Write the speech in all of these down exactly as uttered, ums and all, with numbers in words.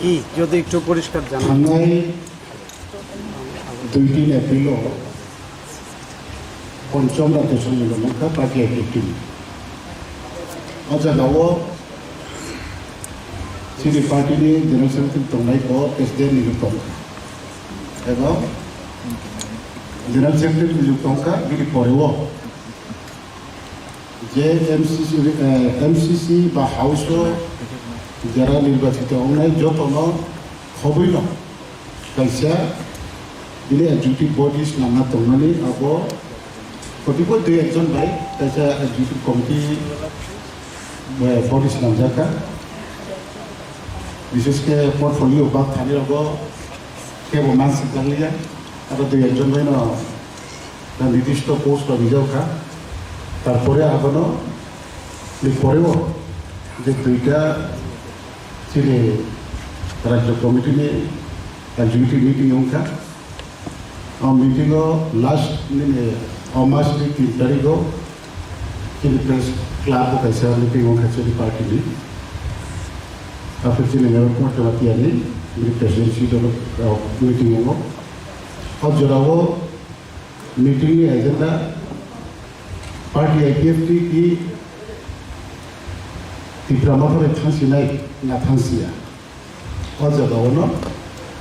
কি যদি একটু পরিষ্কার জানান। Thangnai dui tin April o Ponchom Rajya Sammilan wngkha party activity. O jagao chini party ni general secretary tongnai bo president ni tongkha. Ebo general secretary ni tongkha, bini poreo je M C C, eh, M C C ba House o jara nirbachito wngnai jotono khobwi no kaisa bini executive body swnamna tongmani abo kotiboi dui ekjon bai kaisa executive committee, eh, body swnamjakha. Bishesh khe portfolio bak thani rogo kebo mansik jakliya, abo dui ekjon bai no na nirdisto post rok rijak kha. Tarpore abono ni poreo je duita chini Rajya Committee ni executive meeting wngkha. O meeting o last nini o mas ni tin tarik o chini press club o kaisa meeting wngkha chini party ni. Apre chini Mevar Kumar Tematia ni bini presidency dolo, o meeting wngkha. O jora o meeting ni agenda party I P F T ki Tipra Motha bai thangsinai na thangsiya. O jaga o no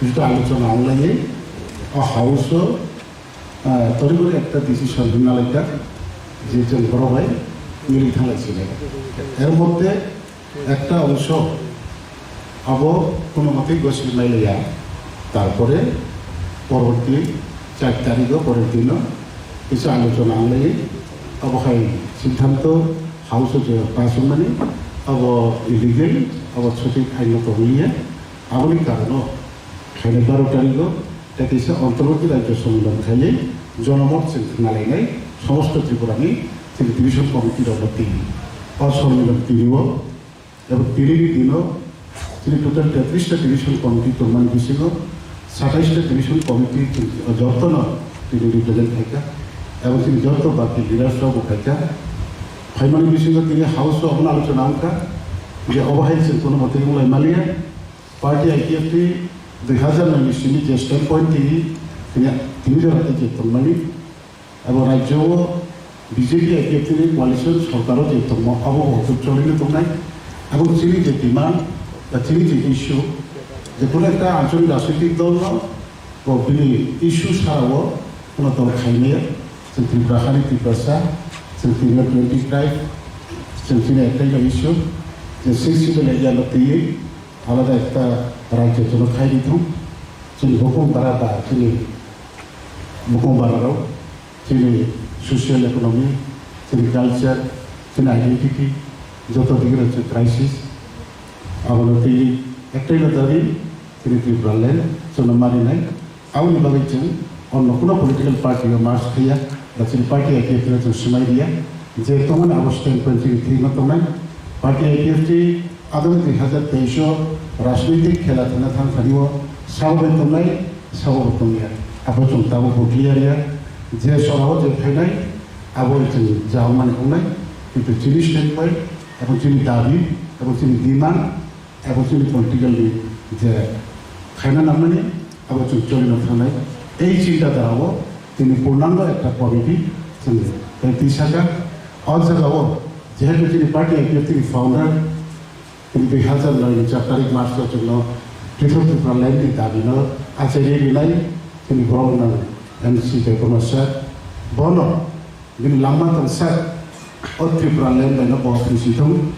jota alochona onglai o House o, ah, toribori ekta decision hwnna laikha je chwng borok bai mili thanglai sinai. Er moddhe ekta ongso abo kono motei gosi mailaya, tarpore porborti char tarikh o pore dino kisa alochona onglai abo hai siddhanto House o je pass wngmani abo illegal, abo sothik aino tonglia, aboni karono khainai baro tarikh o tei kisa Antarbarti Rajya Sammilan khaiwi jonomot chwng khna lainai somosto Tripura ni chini division committee rok no tini o Sammilan tini o Ebo tini ni dino chini total tetris ta division committee tongmani bisingo satais ta division committee jotono tini represent khaikha. Ebo chini joto baki leaders rok bo khaikha. Phaimani bisingo tini House o omono alochona wngkha je obo hai chwng kono motei wnglai maliya. Party I P F T dui hazar nai ni simi je standpoint tini, tini, tini jora tei je tongmani. Abo rajyo o B J P I P F T ni coalition sorkar o je tongmo, abo bo hwnkhe cholino tongnai. Abo chini je demand ba chini je issue, je kono ekta anchalik rajnitik dol no bo bini issue sara o kono dol khaimaya. Chwng Tripura hani Tiprasa, chwng Tripura twenty tribe, chwng chini ektaino issue je six schedule area no twiwi alada ekta rajyo chwngno khai di thung. Chini bokong bara ba chini bokong bara rok chini social economy, chini culture, chini identity, joto digi rok chwng crisis. Abono twi ektaino dabi chini Tripura land chwngno marinai. Aboni bagwi chwng onno kuno political party o merge khaiya, ba chini party I P F T no chwng swmai riya, je tongmani abo standpoint chini thikno tongnai. Party I P F T adoni dui hazar teis o rajnitik khela thangna thang thani o sabo bai tongnai, sabo bo tongya. Abo chwng tabuk bo clear ya, je sorao je phainai, abo chwng jaokmani wngnai, kintu chini standpoint, abo chini dabi, abo chini demand, abo chini political ni je khaina nangmani, abo chwng cholino thangnai. Ei chinta dharao tini purnango ekta committee chwng tei twi saka. O jagao jehetu chini party I P F T ni founder tini dui hazar noi ni char tarik March o chwngno Prithok Tripura land ni dabi no achaiwi rinai tini borok nang M C Debbarma sir, bono bini langma tongsa o Tripura land bai no bo phuisi thung,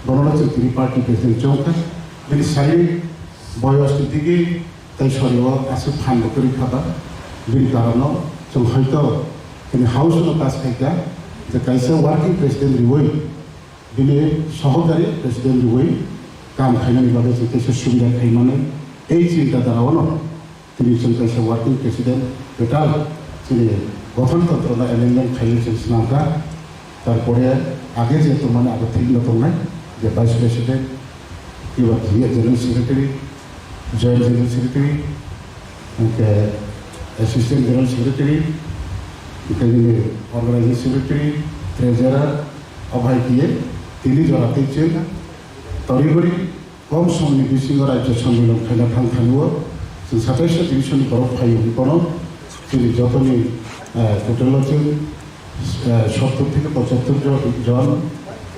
bono no chwng tini party president chong kha, bini sari boyos ni digi tei sori o aswk phan bo kwrwi kha ba, bini karono chwng hoito tini house no pass khai kha je kaisa working president riwi bini sohokari president riwi kam khainani bagwi chwng kaisa subida khai mano. Ei chinta dharao no tini chwng kaisa working president kwtal chini gothon tantro no amendment khaiwi chwng swnamkha. Tarpore age je tongmani abo thikno tongnai je vice president, eba general secretary, joint general secretary, hwnkhe assistant general secretary, hwnkhe nini organizing secretary, treasurer, obo hai khe tini jora tei chwng toribori Kom somni bisingo rajya sammilan khaina thang thangwi chwng satais ta division ni borok phaio hwnwi bono chini jotoni, eh, total o chwng, eh, sottor theke pochattor jon, jon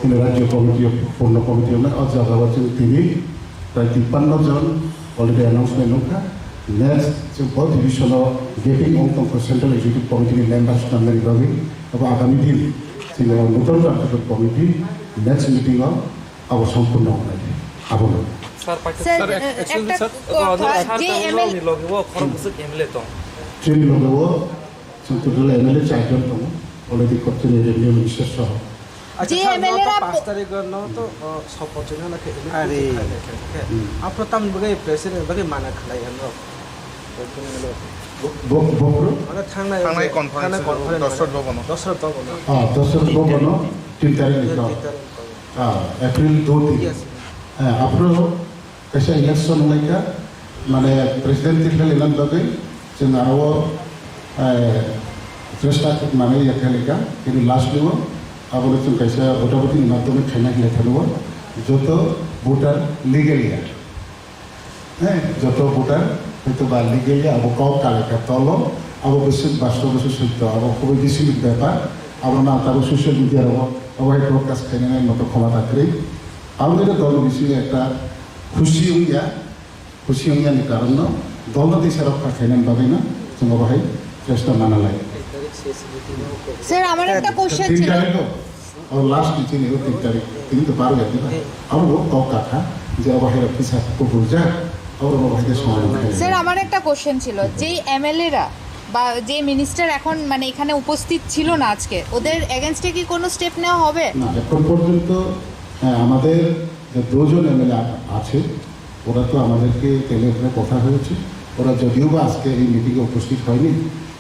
chini rajya committee o, purno committee o, o jaga o chwng tini prai tippanno jon already announcement wngkha. Next chwng bo division o gaping wng tongkha central executive committee ni members nangnani bagwi, abo agami din chini o nuton rajya committee next meeting o abo sompurno wngnai, abono. Sir, Sir, sir, ac-, actually, একটা sir, কথা, ওনার যে সারটা এমএলএ ওনার লগে ও খরগোশের এমএলএ তো। Chini loge o chwng total M L A charjon tongo, already chini revenue minister soho. আচ্ছা, যে sir, MLA রা পাঁচ তারিখ ন তো, ও, শপথ না লাগে, এমনি আরে। কোথায় লেখা থাকে? হুম। আপনার তো আমি বলে প্রেসিডেন্ট বলে মানা খালাই আমরা। Bo-, bo-, bokro? মানে থানায় থানায় ওই যে, কনফারেন্স থানায় হলো, কনফারেন্স দশরথ মানে, ভবন। দশরথ ভবন। Ah, Dasarath Bhavan o, tin tarik ni tin tarik. Ah, April dui tarik. Yes. Ah, aphuru kaisa election wnglaikha, mane president title inan bagwi chwng aro, eh, chesta manwi yakha laikha, kintu last o abono chwng kaisa votaboti ni madhyome khaina hinwi thangwi joto voter legal ya. Hei, joto voter hoito ba legally abo kok kale ka tolo, abo bwswk bastobo se sotto, abo khubui bisingni bepar, abo na tabo social media rogo, abo hai broadcast khainani moto khomata kwrwi. Abo khe dol bisingo ekta khusi wngya, khusi wngya ni karon no dol no tisa rok kha khainani bagwi no chwng abo hai chesta mana lai. Sir, আমার একটা কোশ্চেন ছিল। Tin tarik o, o last ni chini o tin tarik, tini to baro ya diba? Abo bo kok kakha je abo hai rok kisa kubuljak, abo bo hai ke soman khai. Sir, আমার একটা কোশ্চেন ছিল, যেই এমএলএ রা বা যে মিনিস্টার এখন মানে এখানে উপস্থিত ছিল না আজকে, ওদের এগেনস্টে কি কোনো স্টেপ নেওয়া হবে? না, এখন পর্যন্ত, হ্যাঁ, আমাদের যে দুজন এমএলএ আ-, আছে, ওরা তো আমাদেরকে টেলিফোনে কথা হয়েছে, ওরা যদিও বা আজকে এই মিটিংয়ে উপস্থিত হয়নি,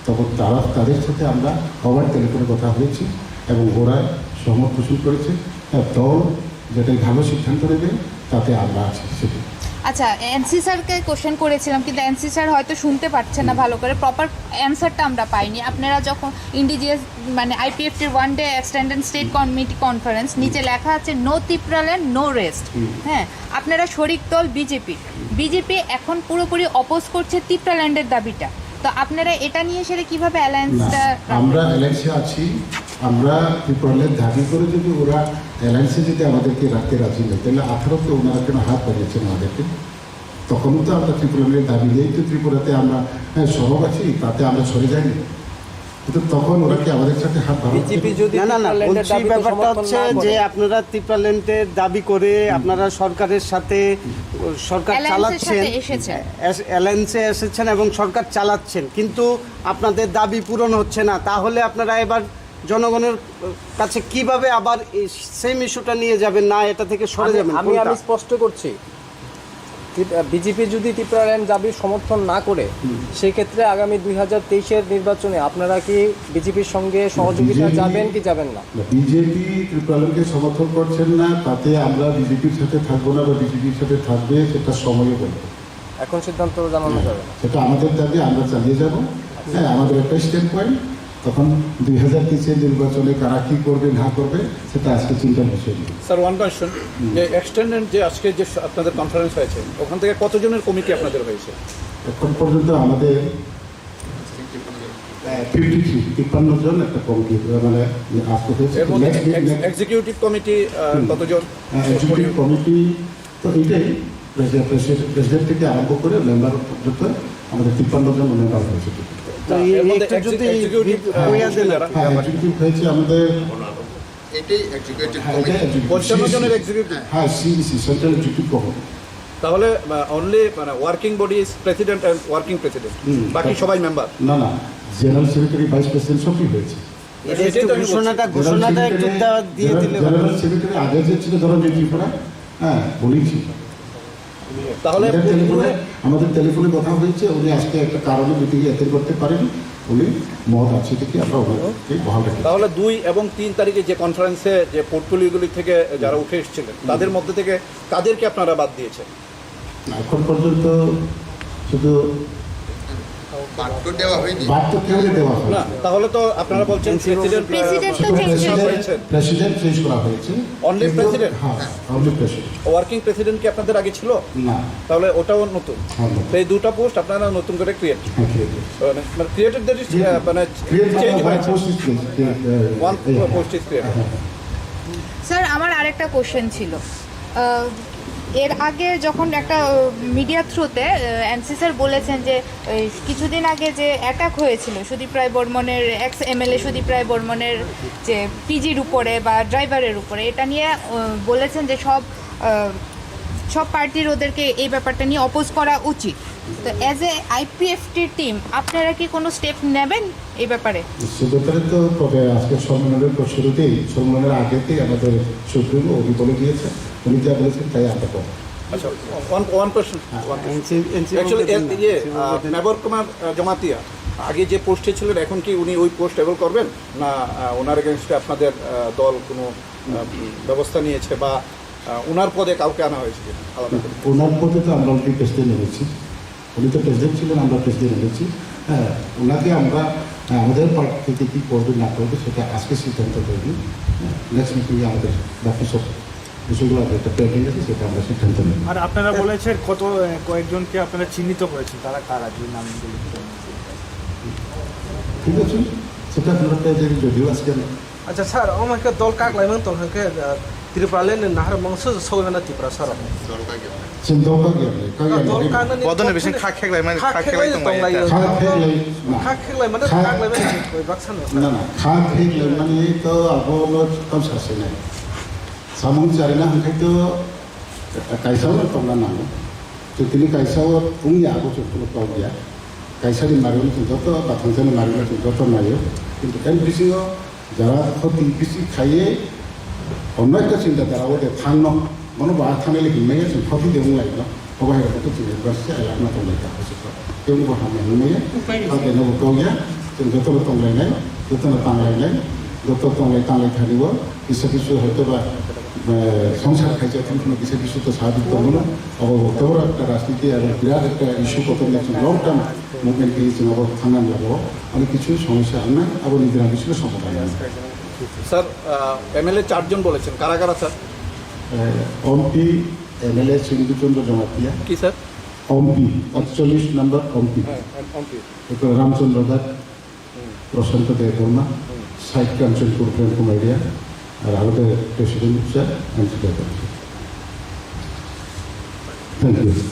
তবে তারা, তাদের সাথে আমরা আবার টেলিফোনে কথা হয়েছে এবং ওরা সহমত পোষণ করেছে। হ্যাঁ, দল যেটাই ভালো সিদ্ধান্ত নেবে, তাতে আমরা আছি সেটি। আচ্ছা, এনসি স্যারকে কোশ্চেন করেছিলাম, কিন্তু এনসি স্যার হয়তো শুনতে পাচ্ছে না ভালো করে, প্রপার অ্যানসারটা আমরা পাইনি। আপনারা যখন ইন্ডিজিয়াস, মানে আইপিএফটির one day extended state committee conference, নিচে লেখা আছে, "No Tipraland, no rest।" হুম। হ্যাঁ, আপনারা শরিক দল বিজেপি। বিজেপি এখন পুরোপুরি অপোজ করছে তিপ্রাল্যান্ডের দাবিটা। তো আপনারা এটা নিয়ে সেটা কিভাবে না, অ্যালায়েন্সটা রাখবেন? আমরা অ্যালায়েন্সে আছি। আমরা ত্রিপুরাল্যান্ড দাবি করে যদি ওরা অ্যালায়েন্সে যদি আমাদেরকে রাখতে রাজি নয়, তাহলে আঠারোতে ওনারা কেন হাত বাড়িয়েছেন আমাদেরকে? তখনও তো আমরা ত্রিপুরাল্যান্ডের দাবি নিয়েই তো ত্রিপুরাতে আমরা, হ্যাঁ, সরব আছি, তাতে আমরা সরে যাইনি। কিন্তু তখন ওরা কি আমাদের সাথে হাত বাড়াচ্ছে? বিজেপি যদি না, না, না, তিপ্রাল্যান্ডের বলছি দাবিকে ব্যাপারটা সমর্থন হচ্ছে না যে করে। আপনারা তিপ্রাল্যান্ডের দাবি করে হুম। আপনারা সরকারের সাথে, সরকার অ্যালায়েন্সের চালাচ্ছেন, সাথে এসেছেন। অ্যাস-, অ্যালায়েন্সে এসেছেন এবং সরকার চালাচ্ছেন, কিন্তু আপনাদের দাবি পূরণ হচ্ছে না, তাহলে আপনারা এবার জনগণের কাছে কিভাবে আবার এই সেম ইস্যুটা নিয়ে যাবেন, না এটা থেকে সরে আমি, যাবেন, আমি, কোনটা? আমি স্পষ্ট করছি, ত্রিপ-, আহ, বিজেপি যদি তিপ্রাল্যান্ড দাবির সমর্থন না করে, হুম। সেক্ষেত্রে আগামী দুই হাজার তেইশের নির্বাচনে আপনারা কি বিজেপির সঙ্গে সহযোগিতা বিজেপি যাবেন কি যাবেন না? না, বিজেপি ত্রিপুরাল্যান্ডকে সমর্থন করছেন না, তাতে আমরা বিজেপির সাথে থাকবো না বা বিজেপির সাথে থাকবে, সেটা সময়ই বলবে। এখন সিদ্ধান্ত জানানো হ্যাঁ, যাবে না। সেটা আমাদের দাবি, আমরা চালিয়ে যাব। হ্যাঁ, আমাদের একটা স্ট্যান্ড পয়েন্ট, তখন দুই হাজার তেইশের নির্বাচনে কারা কি করবে না করবে, সেটা আজকে চিন্তার বিষয় নয়। স্যার, ওয়ান কোয়েশ্চন, হুম। যে এক্সটেন্ডেড যে আজকে যে স-, আপনাদের কনফারেন্স হয়েছে, ওখান থেকে কতজনের কমিটি আপনাদের হয়েছে? এখন পর্যন্ত আমাদের, আহ, ফিফটি থ্রি, তিপ্পান্ন জন একটা কমিটি, মানে, আজকে হয়েছে। এর মধ্যে নেক্সট, এক্স-, নেক্সট এক্সিকিউটিভ কমিটি, আহ, হুম। কতজন? আহ, এক্সিকিউটিভ কমিটি তো এটাই, প্রেসিডেন্ট, প্রেসিডেন্ট, প্রেসিডেন্ট থেকে আরম্ভ করে মেম্বার পর্যন্ত আমাদের তিপ্পান্ন জন মেম্বার হয়েছে। তো এই এর মধ্যে একটু এক্সি-, যদি এক্সিকিউটিভ, আহ, কইয়া দেন। যারা হ্যাঁ, এক্সিকিউটিভ হয়েছে আমাদের, এটাই এক্সিকিউটিভ হ্যাঁ, কমিটি। এটাই এক্সিকিউটিভ। পঞ্চান্ন জনের এক্সিকিউটিভ। হ্যাঁ, সিইসি, সেন্ট্রাল এক্সিকিউটিভ কমিটি। তাহলে, আহ, অনলি, মানে, working body is president and working president, হুম, বাকি সবাই মেম্বার। না, না, জেনারেল সেক্রেটারি, ভাইস প্রেসিডেন্ট সবই হয়েছে। এটা একটু এটাই তো আমি বলছি। ঘোষণাটা, ঘোষণাটা একটু দেওয়া, দিয়ে দিলে ভালো। জেনারেল সেক্রেটারি আগে যে ছিল ধরঞ্জিত ত্রিপুরা, হ্যাঁ, উনি ছিল। তাহলে আমাদের টেলিফোনে, আমাদের টেলিফোনে কথা হয়েছে, উনি আজকে একটা কারণে মিটিংয়ে অ্যাটেন্ড করতে পারেনি, উনি মত আছে দেখে আমরা ওনাকে বহাল রেখেছি। তাহলে দুই এবং তিন তারিখে যে কনফারেন্সে যে পোর্টফোলিওগুলি থেকে যারা উঠে এসেছিলেন, তাদের মধ্যে থেকে কাদেরকে আপনারা বাদ দিয়েছেন? এখন পর্যন্ত শুধু বাদ তো কেউরে দেওয়া হয়নি। না, তাহলে তো আপনারা বলছেন প্রেসিডেন্ট, আহ, প্রেসিডেন্ট তো চেঞ্জ হয়েছে। প্রেসিডেন্ট চেঞ্জ করা হয়েছে। Only president? হ্যাঁ, অনলি প্রেসিডেন্ট। ওয়ার্কিং প্রেসিডেন্ট কি আপনাদের আগে ছিল? না। তাহলে ওটাও নতুন? হ্যাঁ, নতুন। তো এই দুটো পোস্ট আপনারা নতুন করে ক্রিয়েট? হ্যাঁ, ক্রিয়েট। মানে, মানে ক্রিয়েটেড দ্যাট ইজ, ক্রিয়েট। আহ, মানে ক্রিয়েট মানে চেঞ্জ ওয়ান হয়েছে। Post is change. One post is create. হ্যাঁ। স্যার, আমার আরেকটা কোশ্চেন ছিল। আহ, এর আগে যখন একটা, আহ, মিডিয়া থ্রুতে, আহ, এনসি স্যার বলেছেন যে, এই কিছুদিন আগে যে অ্যাটাক হয়েছিল সুদীপ রায় বর্মনের, এক্স এমএলএ সুদীপ রায় বর্মনের যে পিজির উপরে বা ড্রাইভারের উপরে, এটা নিয়ে, আহ, বলেছেন যে সব, আহ, সব পার্টির ওদেরকে এই ব্যাপারটা নিয়ে অপোজ করা উচিত। তো অ্যাজ এ আইপিএফটি টিম আপনারা কি কোনো স্টেপ নেবেন এই ব্যাপারে? সে ব্যাপারে তো তবে আজকে সম্মেলনের পর শুরুতেই, সম্মেলনের আগেতেই আমাদের সুপ্রিমো উনি বলে দিয়েছেন, উনি যা বলেছেন তাই আমরা করব। আচ্ছা, ওয়ান, ওয়ান কোশ্চেন। হ্যাঁ। One question. NC, NC actually, বলতে এ-, না, ইয়ে, এনসি আহ, বলতে না। মেবর কুমার, আহ, জমাতিয়া আগে যে পোস্টে ছিলেন, এখন কি উনি ওই পোস্ট অ্যাভেল করবেন? না, আহ, ওনার এগেইনস্টে আপনাদের, আহ, দল কোনো, আহ, ব্যবস্থা নিয়েছে বা, আহ, ওনার পদে কাউকে আনা হয়েছে কিনা আলাদা করে? ওনার পদে তো আমরা অলরেডি প্রেসিডেন্ট এনেছি। উনি তো প্রেসিডেন্ট ছিলেন, আমরা প্রেসিডেন্ট হয়েছি। হ্যাঁ, ওনাকে আমরা, হ্যাঁ, আমাদের পার্টি থেকে কী করবে না করবে সেটা আজকে সিদ্ধান্ত দেয়নি। হ্যাঁ, নেক্সট মিটিংয়ে আমাদের বাকি সব বিষয়গুলো একটা পেন্ডিং আছে, সেটা আমরা সিদ্ধান্ত নেব। আর আপনারা বলেছেন কত, এ, কয়েকজনকে আপনারা চিহ্নিত করেছেন, তারা কারা, যদি নাম বলি? ঠিক আছে, সেটা আপনারা পেয়ে যাবেন, যদিও আজকে আমি আচ্ছা sir, omo khe dol kaklaimani tong hwnkhe, ah, Tripura le nahar mangso sogwi mano Tripura saro. Chwng dol kagya le, kagya le. Dol kagnani bodoni bising kha kheklai mani, kha kheklai tong lai. Kha kheklai, na. Kha kheklai mani, kha kheklai mani, koi baksa no. Na, na, kha kheklai mani to abo no tam sase nai. Samung charina hwnkhe to kaisa no tongna nango. Chwng tini kaisa o wngya abo chwng phano tongya. Kaisa ni mari no chwng joto, bathansa ni mari no chwng joto nayo. Kintu en bisingo Jara khoti bisi khaiye, onno ekta chinta dara o de thangno, bono ba thangnai le hinmaya, chwng khoti de wng lai no, obo hai rok to chwng advice se alak na tong lai ta, hosok to. Tei obo hamya hinmaya, upai rok. Khati no bo kok ya, chwng joto no tong lai nai, joto no tang lai nai, joto tong lai tang lai thani o, kisa kisu hoito ba, eh, songsar khai ja thang thang kisa kisu to sabi tong no, obo to ekta rajniti aro birat ekta issue kotor na chwng long term movement khe chwng obo thangna ni lago. Ani kichu somosya wngnai, abo nijera bisingo somadan wngnai. Sir, আহ, MLA চারজন বলেছেন, কারা কারা sir? আহ, Ampi, MLA Sindhuchandra Jamatia. কি sir? Ampi, একচল্লিশ নম্বর অম্পি। হ্যাঁ, M-, MP. এরপরে রামচন্দ্র দাস, হুম। প্রশান্ত দেববর্মা, হুম। সাইড কাঞ্চনপুর প্রেম কুমার রিয়া, আর আমাদের president sir, MC Debbarma. Thank you.